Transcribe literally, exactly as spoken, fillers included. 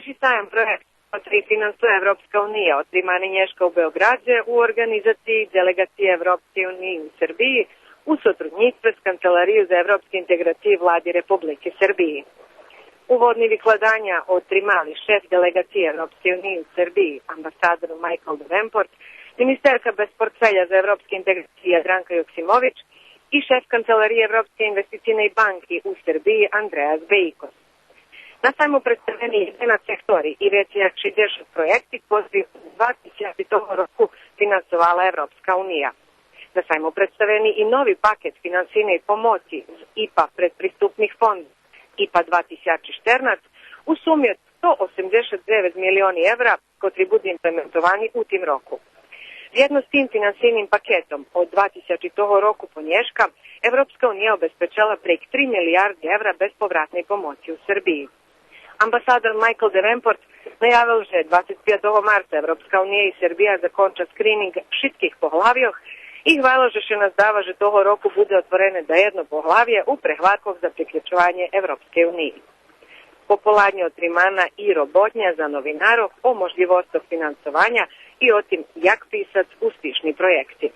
Найвекши саям проєкт котри финансує Европска уния отримани нєшка у Беоґрадзе у орґанизациї Делеґациї Европскей униї у Сербиї у сотруднїцтве з Канцеларию за европски интеґрациї Влади Републики Сербиї. Уводни викладаня отримали шеф Делеґациї Европскей униї у Сербиї, амбасадор Майкл Девенпорт, министерка без портфеля за европски интеґрациї Ядранка Йоксимович и шеф Канцелариї Европскей инвестицийней банки у Сербиї Андреас Бейкос. На сайму представени єденац сектори и вецей як шейдзешат проєкти котри од два тисячи того року финансовала Европска уния. На сайму представени и нови пакет финансийней помоци з ИПА предприступних фондох, ИПА два тисячи штернац, у суми од сто осемдзешат дзевец милиони евра, котри буду имплементовани у тим року. Вєдно з тим финансийним пакетом, од два тисячи того року по нєшка, Европска уния обезпечела прейґ три милиярди евра безповратней помоци у Сербиї. Амбасадор Майкл Девенпорт наявел же двацец пятого марца Европска уния и Сербия законча скрининґ шицких поглавйох и гвалел же ше наздава же того року буде отворене даєдно поглавє у прегваркох за приключованє Европскей униї. Пополаднє отримана и роботня за новинарох о можлївостох финансованя и о тим як писац успишни проєкти.